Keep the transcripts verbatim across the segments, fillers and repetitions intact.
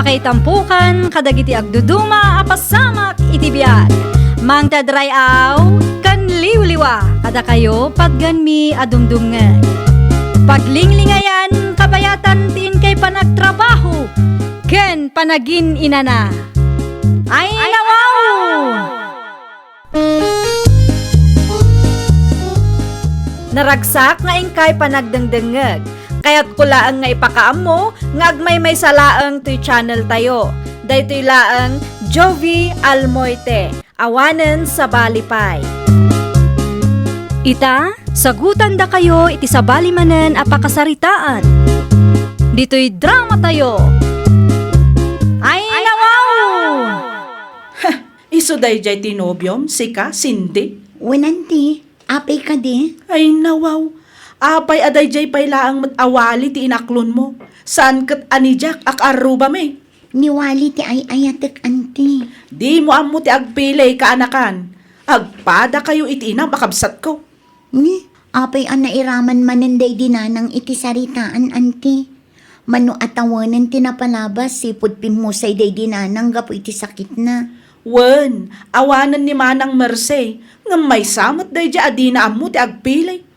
Itampukan kadagiti agduduma a pasamak iti biag. Mangted ray-aw ken liwliwa kadakayo patgenmi a dumdumngeg. Paglinglingayan kabayatan ti inkay panagtrabaho ken panagin-inana. Ay, nawaw! Naragsak nga inkay panagdengdengngeg. Kayatko laeng nga ipakaammo nga agmaymaysa laeng toy channel tayo. Daytoy laeng Jovi Almoite, awanen sabali pay. Ita, sagutandakayo iti sabali manen a pakasaritaan. Ditoy drama tayo. Ay, nawaw! Isu daydiay ti nobiom, sika, Cindy? Wen, anti. Apay kadi? Ay, nawaw. Apay a daydiay pay laeng met a wali ti inaklonmo? Saan ket a ni Jack a kaarrubami? Ni Wali ti ay-ayatek, anti. Dimo ammo ti agpili, kaanakan. Agpadakayo iti inam a kabsatko. Ni, apay a nairaman manen daydi nanang iti saritaan, anti? Mano a tawanen ti napalabas, sipud pimmusay daydi nanang gapu iti sakitna. Wen, awanen ni Manang Mercy, ngem maysa met daydi a dina ammo ti agpili.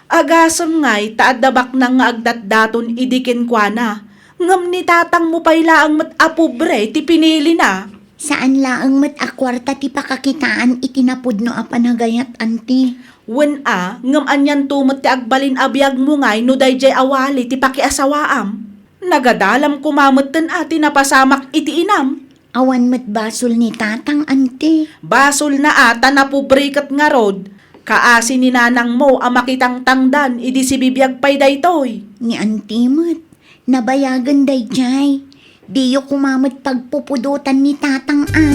Agasem ngay ta adda baknang nga agdatdaton idi kenkuana, ngem ni tatangmo pay laeng met a pobre ti pinilina. Saan laeng met a kuarta ti pakakitaan iti napudno a panagayat, anti. Wen a, ngem anianto met ti agbalin a biagmo ngay no daydiay a wali ti pakiasawaam? Nagadalam koma metten a ti napasamak iti inam. Awan met basol ni tatang, anti. Basolna a ta napobre ket ngarud. Kaasi ni nanangmo a makitangtangdan idi sibibiag pay daytoy. Ni anti met. Nabayagen daydiay. Diyo koma met pagpupudotan ni tatang a.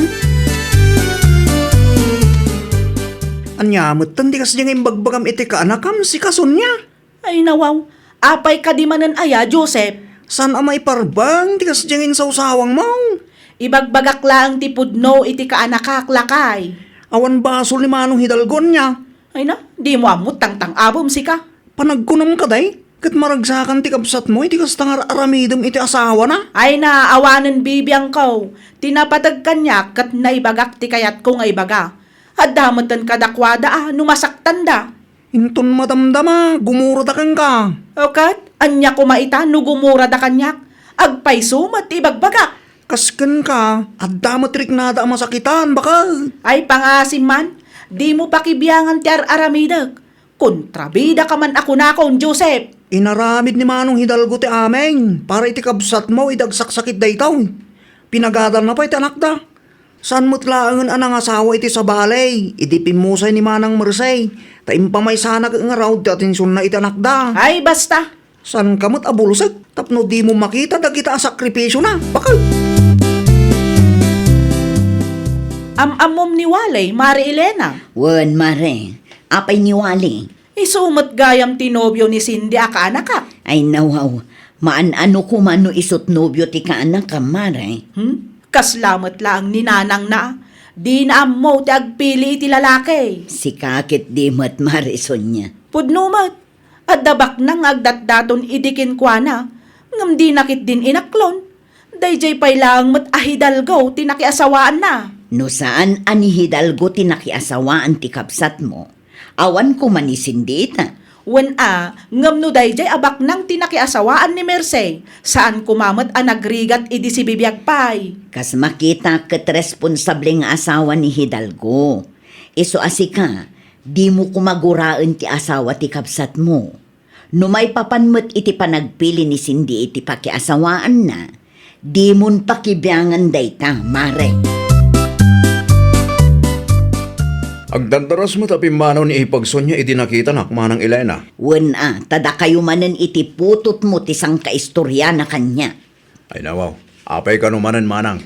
Ania metten ti kasdi nga imbagbagam iti kaanakam, sika, Sonia? Ay, nawaw. Apay kadi manen aya, Joseph? Saan a maiparbeng ti kasdi nga insawsawangmo? Ibagbagak laeng ti pudno iti kaanakak, lakay. Awan basol ni Manong Hidalgo ania? Ay na, dimo ammo tangtang-abem, sika. Panagkunam kadi, ket maragsakan ti kabsatmo iti kasta nga ar-aramidem iti asawana? Ay na, awanen bibiangko. Ti napateg kaniak ket naibagak ti kayatko nga ibaga. Adda metten kadakuada a no masaktanda. Inton madamdama, gumurada kenka. O ket, ania koma ita no gumurada kaniak? Agpayso met ti ibagbagak. Kas kenka, adda met riknada a masakitan, baket. Ay, pangasim man, dimo pakibiangan ti ar-aramidek. Kontrabida ka man a kunakon, Joseph. Inaramid ni Manong Hidalgo ti amin para iti kabsatmo idi agsaksakit daytoy. Pinagadalna pay ti anakda. Saan met laengen a nangasawa iti sabali idi pimmusay ni Manang Mersey, ta impamaysana ket ngarud ti atensionna iti anakda. Ay, basta! Saanka met a bulsek tapno dimo makita dagita a sakripisiona. Baket! Am-ammom ni Wali, Mare Elena? Wen, Mare. Apay ni Wali? Isu met gayam ti nobio ni Cindy a kaanakak. Ay, nawaw. Maan-ano koma no isut nobio ti kaanakam, Mare? Hmm? Kasla met laeng ni nanangna. Dina ammo ti agpili iti lalaki. Sika ket di met, Mare Sonia. Pudno met. Adda baknang nga agdatdaton idi kenkuana, ngem dina ketdin inaklon. Daydiay pay laeng met a Hidalgo ti nakiasawaanna. No saan a ni Hidalgo ti nakiasawaan ti kabsatmo, awan koma ni Cindy ita. Wen a, ngem no daydiay a baknang ti nakiasawaan ni Mercey, saan koma met a nagrigat idi sibibiag pay. Kas makita ket responsable nga asawa ni Hidalgo. Isu a sika, dimo koma guraen ti asawa ti kabsatmo. No maipapan met iti panagpili ni Cindy iti pakiasawaanna, dimon pakibiangan dayta, Mare. Agdardaras met a pimmanaw ni Ipag Sonia idi nakitanak, Manang Elena. Wen a, ta dakayo manen iti putotmo ti sangkaistoriana kaniak. Ay, nawaw. Apay kano manen, Manang?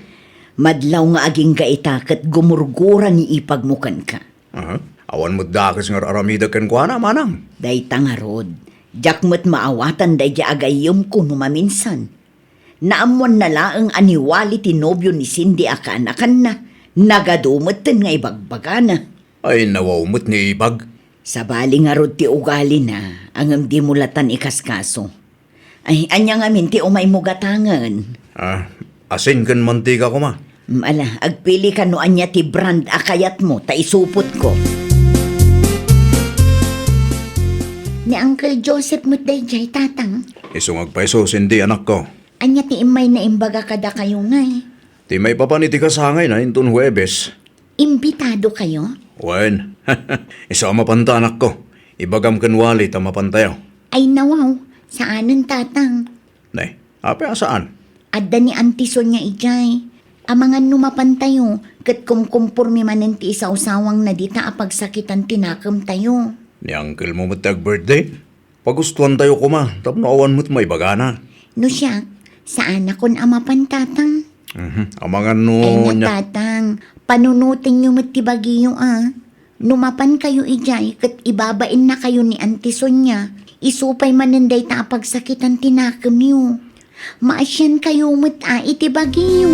Madlaw nga agingga ita ket gumurgura ni Ipagmo kenka. Aha. Awan met dakes nga ar-aramidek kenkuana, Manang. Dayta ngarud, diak met maawatan daydi agayyemko no maminsan. Naammoanna laeng a ni Wally ti nobio ni Cindy a kaanakanna, nagadu metten nga ibagbagana. Ay, nawaw met ni Ipag. Sabali ngarud ti ugalina, ngem dimo latan ikaskaso. Ay, ania ngamin ti umaymo gatangen? Ah, Asin ken mantika koma. Mm, ala, agpili ka no ania ti brand a kayatmo, ta isupotko. Ni Uncle Joseph met daydiay, Tatang. Isu nga agpaiso, Cindy, anakko. Ania ti immay na imbaga kadakayo ngay? Ti maipapan iti kasangayna inton Huwebes. Imbitado kayo? Wen. Isu a mapanta, anakko. Ibagam ken wali ta mapantayo. Ay, nawaw. Saanen, Tatang. Ne, apay a saan? Adda ni Auntie Sonia idiay. Amangan no mapantayo, ket kumkumpormi manen ti isawsawangna dita a pagsakitan ti nakemtayo. Ni uncle mo met ti ag-birthday? Pagustuantayo koma, tapno awan met maibagana. No siak, saanakon a mapan, Tatang. Mhm, amangan no Ay na, nya- Tatang, panunotenyo met ti bagiyo, a. No mapankayo idiay ket ibabaennakayo ni Auntie Sonia, isu pay manen dayta a pagsakitan ti nakemyo. Maasiankayo met a iti bagiyo.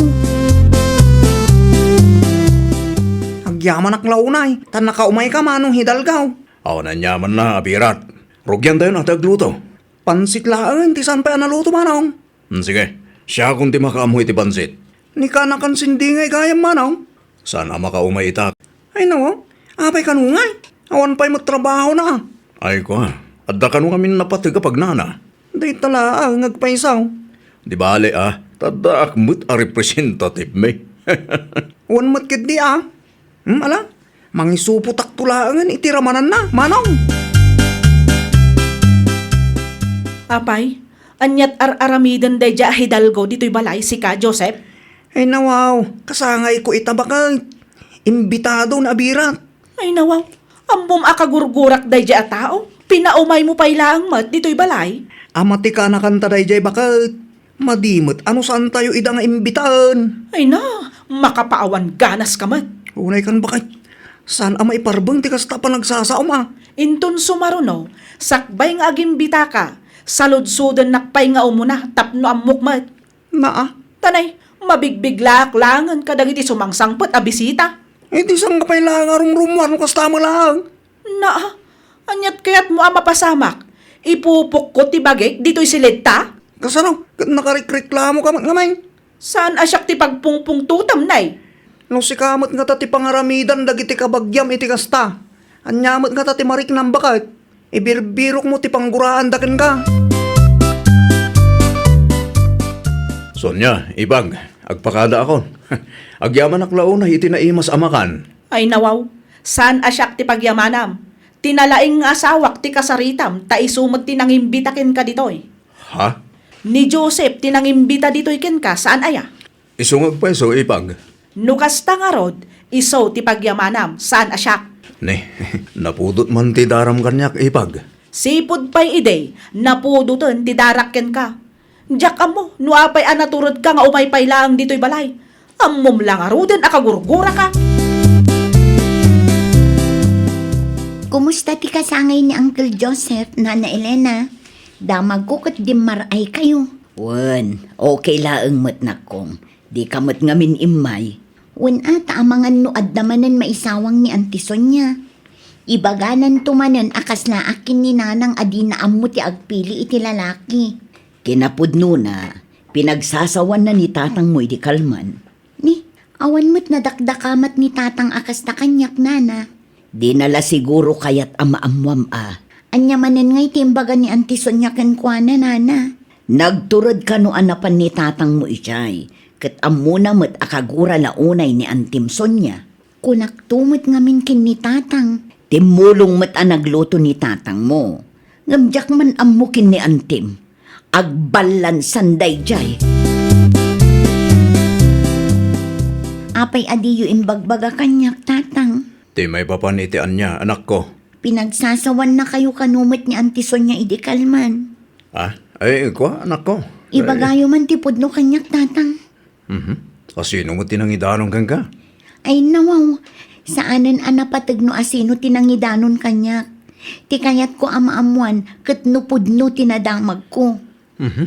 Agyamanak la unay, ta nakaumayka, Manong Hidalgo. Awan aniamanna, Abirat. Rugiantayon a ti agluto. Pansit laeng ti saan pay a naluto, Manong. Hmm, sige. Siakon ti makaammo iti pansit. Ni kanakan Cindy ngay gayam, Manong. Saan a makaumay ita? Ay, nawaw. Apay kano ngay? Awan pay met trabahona. Ay, kua. Adda kano ngamin napateg a pagnana. Dayta laeng nga agpaiso. Di bale, a. Ta addaak met a representative mi. Wen met ketdi, a. Hmm, ala? Mangisupotakto laengen iti ramananna, Manong. Apay, aniat ar-aramiden daydiay a Hidalgo ditoy balay, sika, Joseph? Ay, nawaw, kasangayko ita baket. Imbitado ni Abirat. Ay, nawaw, ammom a kagurgurak daydiay a tao. Pinaumaymo pay laeng met ditoy balay. Ama ti kanakanta daydiay baket. Madi met a no saantayo ida nga imbitaen. Ay na, makapaawan ganaska met. Unay kan baket. Saan a maiparbeng ti kasta a panagsasaom a. Inton sumaruno, sakbay nga agimbitaka, saludsodennak pay nga umuna tapno ammok met. Naa. Tanay, mabigbiglaak laengen kadagiti sumangsangpet a bisita. Iti sangkapay laeng a rumrumuar no kasta met laeng. Naa, aniat kayatmo a mapasamak? Ipupokko ti bagik ditoy siled ta? Kasano? Ket nakarikreklamoka met ngamin? Saan a siak ti pagpungpungtotam, nay? No sika met ngata ti pangaramidan dagiti kabagiam iti kasta, ania met ngata ti mariknam baket? Ibirbirokmo ti pangguraanda kenka. Sonia, Ipag, agpakadaakon. Agyamanak la unay iti naimas a makan. Ay, nawaw, saan a siak ti pagyamanam. Ti nalaing nga asawak ti kasaritam, ta isu met ti nangimbita kenka ditoy. Ha? Ni Joseph ti nangimbita ditoy kenka, saan aya? Isu nga agpaiso, Ipag. No kasta ngarud, isu ti pagyamanam, saan a siak. Ne, napudot man ti daram kaniak, Ipag. Sipud pay idi, napudoten ti darak kenka. Diak ammo no apay a naturedka nga umay pay laeng ditoy balay. Ammom la ngaruden a kagurguraka. Kumusta ti kasangay ni Uncle Joseph, Nana Elena? Damagko ket dimmar-ay kayo. Wen, okay laeng met, nakkong. Dika met ngamin immay. Wen, a, ta amangan no adda manen maisawang ni Auntie Sonia. Ibagananto manen a kaslaak ken ni Nanang a dina ammo ti agpili iti lalaki. Kinapudnona, pinagsasawanna ni tatangmo idi kalman. Ni, awan met nadakdakamat ni tatang a kasta kaniak, nana. Dina la siguro kayat a maammoam a. Ania manen ngay ti imbaga ni Auntie Sonia kenkuana, nana? Nagtured kano a napan ni tatangmo idiay, ket ammona met a kagura la unay ni Antim Sonia. Kunakto met ngamin ken ni tatang. Timmulong met a nagluto ni tatangmo. Ngem diak man ammo ken ni Antim. Agballansan daydiay. Apay a diyo imbagbaga kaniak, tatang? Ti maipapan iti ania, anakko? Pinagsasawannakayo kano met ni Auntie Sonia idi kalman. Ah, ay, kua, anakko. Ibagayo man ti pudno kaniak, tatang. Mhm. Asino met ti nangidanon kenka? Ay, nawaw. Saanen a napateg no asino ti nangidanon kaniak. Ti kayatko a maammoan ket no pudno ti nadamagko. Mhm.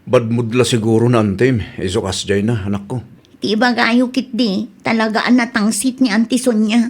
Badmod la siguro ni Antim, isu kasdiay na, anakko. Ti ibagayo ketdi, talaga a natangsit ni Auntie Sonia.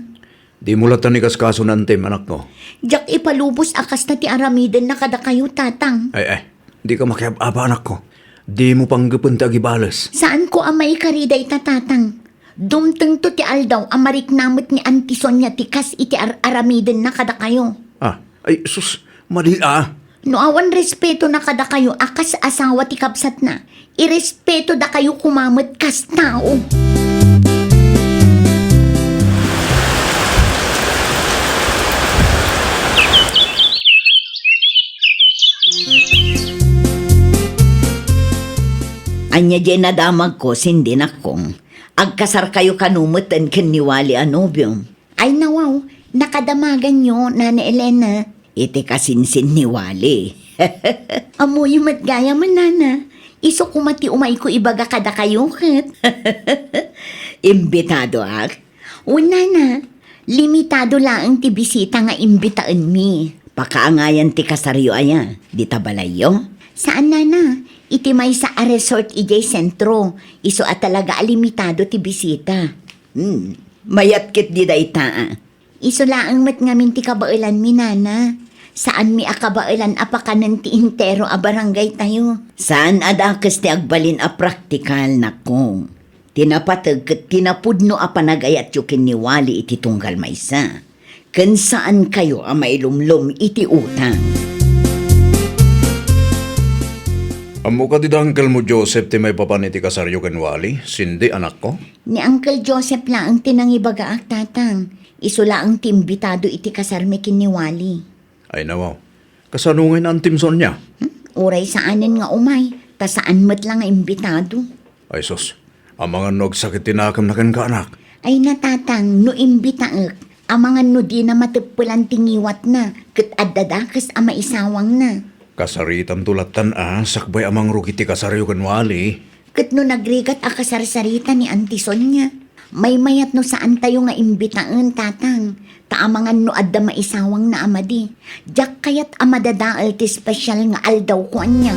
Dimo latta ikaskaso ni Antim, anakko. Diak ipalubos a kasta ti aramidenna kadakayo, tatang. Ay, ay, dika makiab-aba, anakko. Dimo panggepen ti agibales. Saanko a maikari dayta, Tatang. Dumtengto ti aldaw a marikna met ni Auntie Sonia ti kas iti ar-aramidenna kadakayo. Ah, ay, sus, madi a. No awan respetona kadakayo a kas asawa ti kabsatna, irespeto dakayo koma met kas tao. Ania diay nadamagko, Cindy, nakkong? Agkasarkayo kano met ken ni Wally a nobiom? Ay, nawaw, nakadamaganyo, Nana Elena. Iti kasinsin ni Wally. Ammoyo met gayam, Nana. Isu koma ti umayko ibaga kadakayo ket. Imbitadoak? Wen, Nana, limitado laeng ti bisita nga imbitaenmi. Pakaangayan ti kasaryo aya, dita balayyo? Saan, Nana. Iti maysa a resort idiay sentro, isu a talaga a limitado ti bisita. Hmm, mayat ketdi dayta, a. Isu laeng met ngamin ti kabaelanmi, Nana. Saanmi a kabaelan a pakanen ti entero a barangaytayo. Saan a dakes ti agbalin a praktikal, nakkong. Ti napateg ket ti napudno a panagayatyo ken ni Wally iti tunggal maysa, ken saankayo a mailumlom iti utang. Ammo kadi da Uncle mo Joseph ti maipapan iti kasaryo ken Wally, Cindy, anakko? Ni Uncle Joseph laeng ti nangibagaak, Tatang. Isu laeng ti imbitado iti kasarmi ken ni Wally. Ay, nawaw. Kasano ngay ni Auntie Sonia? Hmm? Uray saanen nga umay, ta saan met la nga imbitado. Ay, sus. Amangan no agsakit ti nakemna kenka, anak. Ay, na, Tatang, no imbitaek, amangan no dina mateppelan ti ngiwatna, ket adda dakes a maisawangna. Kasaritanto lattan a, sakbay a mangrugi ti kasaryo ken Wally. Ket no nagrigat a kasarsarita ni Auntie Sonia, maymayat no saantayo nga imbitaen, Tatang, ta amangan no adda maisawangna a madi. Diak kayat a madadael ti special nga aldawko ania.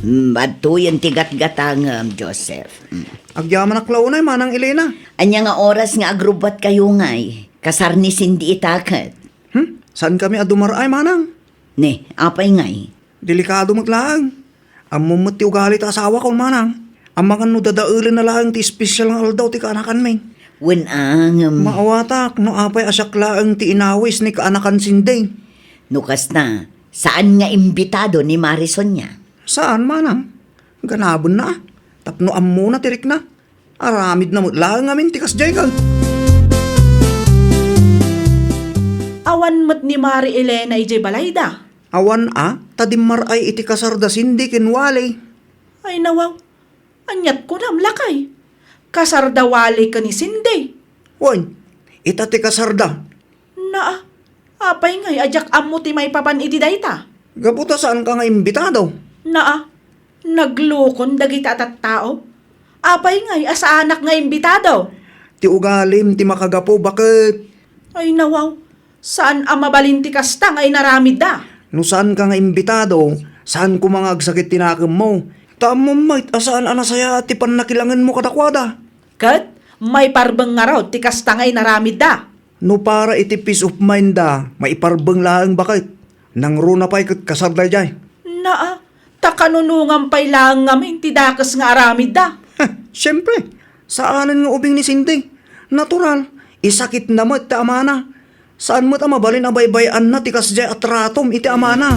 Hmm, adtoyen ti gatgatangem, Joseph. Hmm. Agyamanak la unay, Manang Elena. Ania nga oras nga agrubbuatkayo ngay? Kasar ni Cindy ita ket. Hmm? Saankami a dumar-ay, Manang? Ne, apay ngay? Delikado met laeng. Ammom met ti ugali ti asawakon, Manang. Amangan no dadaelenna laeng ti espesyal nga aldaw ti kaanakanmi. Wen a, ngem. Maawatak no apay a siak laeng ti inawis ni kaanakan Cindy. No kasta, saan nga imbitado ni Mari Sonia? Saan, Manang. Ganabenna, a. Tapno ammona ti rikna. Aramidna met laeng ngamin ti kasdiay ket. Awan met ni Mari Elena idiay balayda? Awan a, ta dimmar-ay iti kasarda Cindy ken Wally. Ay, nawaw. Aniat kunam, lakay? Kasarda Wally ken ni Cindy? Wen, ita ti kasarda. Naa, apay ngay a diak ammo ti maipapan iti dayta? Gapu ta saanka nga imbitado. Naa, naglukon dagita a tattao. Apay ngay a saanak nga imbitado? Ti ugalim ti makagapu, baket. Ay, nawaw, saan a mabalin ti kasta nga inaramidda. No saanka nga imbitado, saan koma nga agsakit ti nakemmo. Ta ammom met a saan a nasayaat ti pannakilangenmo kadakuada. Ket maiparbeng ngarud ti kasta nga inaramidda. No para iti peace of mind da, maiparbeng laeng baket. Nangruna pay ket kasar daydiay. Naa, ta kanunongan pay laeng ngamin ti dakes nga aramidda. Heh, siempre, saanen nga ubing ni Cindy. Natural, isakitna met ti amana. Saan met a mabalin a baybay-anna ti kasdiay a tratom iti amana.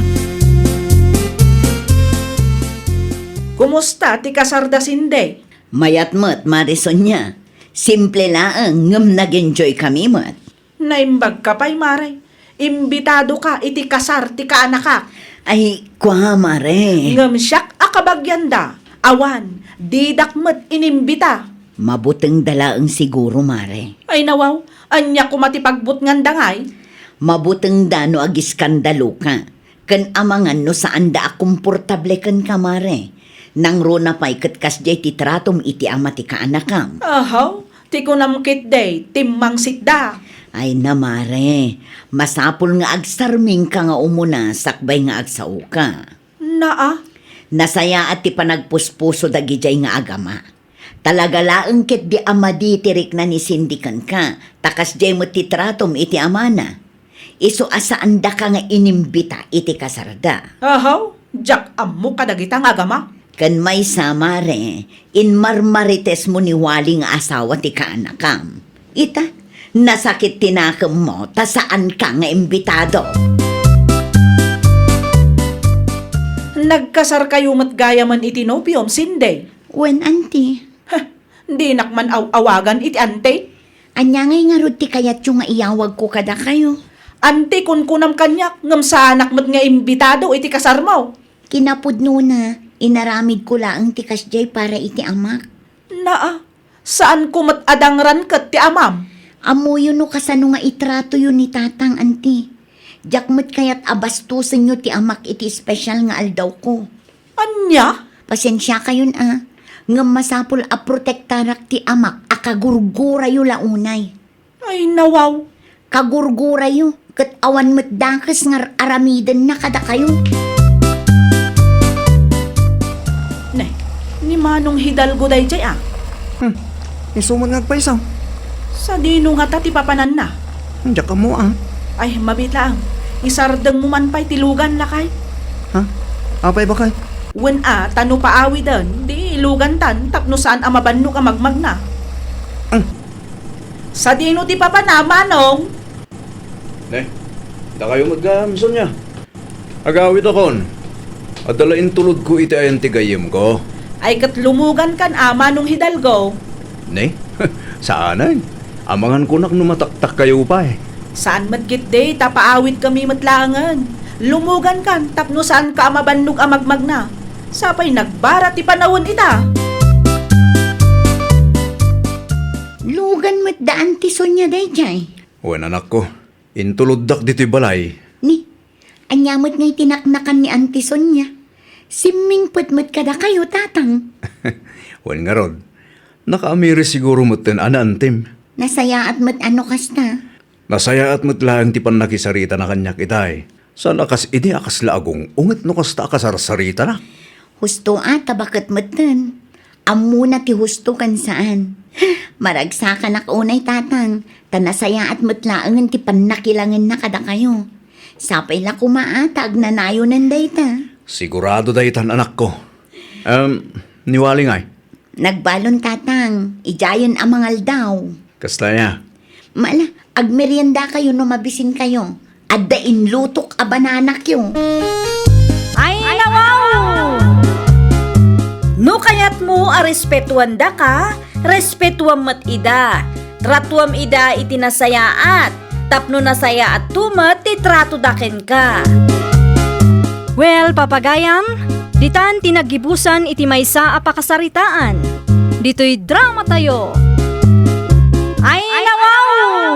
Kumusta ti kasarda, Cindy? Mayat met, Mari Sonia. Simple laeng, ngem nag-enjoy kami met. Naimbagka pay, Mare. Imbitadoka iti kasar ti kaanakak. Ay, kua, Mare. Ngem siak a kabagianda, awan, didak met inimbita. Mabutengda laeng siguro, Mare. Ay, nawaw, ania koma ti pagbutnganda ngay? Mabutengda no agiskandaloka. Ken amangan no saanda a komportable kenka, Mare. Nangruna pay ket kasdiay ti tratom iti ama ti kaanakam. Ahaw, ti kunam ketdi, timmangsitda. Ay na, Mare, masapul nga agsarmingka nga umuna sakbay nga agsaoka. Naa. Nasayaat ti panagpuspuso dagidiay nga agama. Talaga laeng ketdi a madi ti rikna ni Cindy kenka, ta kasdiay met ti tratom iti amana. Isu a saandaka nga inimbita iti kasarda. Ahaw, diak ammo kadagita nga agama. Ken maysa, mare, inmarmaritesmo ni Wally nga asawa ti kaanakam. Ita, nasakit ti nakemmo ta saanka nga imbitado. Nagkasarkayo met gayamen iti nobiom, Cindy? Wen, anti. Heh, dinak man aw-awagan iti anti. Ania ngay ngarud ti kayatyo nga iyawagko kadakayo? Anti, kunkunam kaniak, ngem saanak met nga imbitado iti kasarmo. Kinapudnona, inaramidko laeng ti kasdiay para iti amak. Naa, saanko met a dangran ket ti amam. Ammoyo no kasano nga itratoyo ni tatang, anti. Diak met kayat a bastosenyo ti amak iti espesyal nga aldawko. Ania? Pasensiakayon a, ngem masapul a protektarak ti amak a kagurgurayo la unay. Ay, nawaw. Kagurgurayo, ket awan met dakes nga ar-, aramidenna kadakayo. Ne, ni Manong Hidalgo daydiay a. Hmm, isu met nga agpayso. Sadino ngata ti papananna? Diak ammo a. Ay, mabiit laeng. Isardengmo man pay ti lugan, lakay. Ha? Apay, bakay? Wen a, ta no paawiden, di ilugantan tapno saan a mabannog a magmagna. Hmm. Sadino ti papanna, Manong? Ne, dakayo met gayam, Sonia. Agawidakon. Adda la intulodko iti ayan ti gayyemko. Ay, ket lumugankan a, Manong Hidalgo. Ne? Saanen. Amangan kunak no mataktakkayo pay. Saan met ketdi ta paawidkami met laengen. Lumugankan tapno saanka a mabannog a magmagna. Sapay nagbara ti panawen ita. Lugan met da Auntie Sonia daydiay. Wen, anakko, intuloddak ditoy balay. Ni, ania met ngay ti naknakan ni Auntie Sonia? Simmingpet met kadakayo, Tatang. Wen ngarud, nakaamiri siguro metten a naantim. Nasayaat met a no kasta. Nasayaat met laeng ti pannakisaritana kaniak itay. Saan a kas idi a kasla agung-unget no kasta a kasarsaritana. Husto a, ta baket metten. Ammona ti husto ken saan. Maragsakanak unay, Tatang, ta nasayaat met laengen ti pannakilangenna kadakayo. Sapay la koma a ta agnanayonen dayta. Sigurado daytan, anakko. Em, ni Wally ngay? Nagbalon, Tatang, idiayen a mangaldaw. Kasta aya? Mala, agmeriendakayo no mabisinkayo. Adda inlutok a bananakyo. Ay, nawaw! No kayatmo a respetuandaka, respetuam met ida. Tratuam ida iti nasayaat, tapno nasayaatto met ti tratoda kenka. Well, papagayam, ditan ti naggibusan iti maysa a pakasaritaan. Ditoy dramatayo. Ay, nawaw!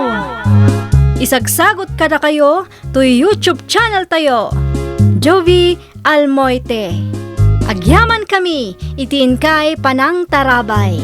Isagsagot kadakayo toy YouTube channel tayo, Jovie Almoite. Agyaman kami iti inkay panangtarabay.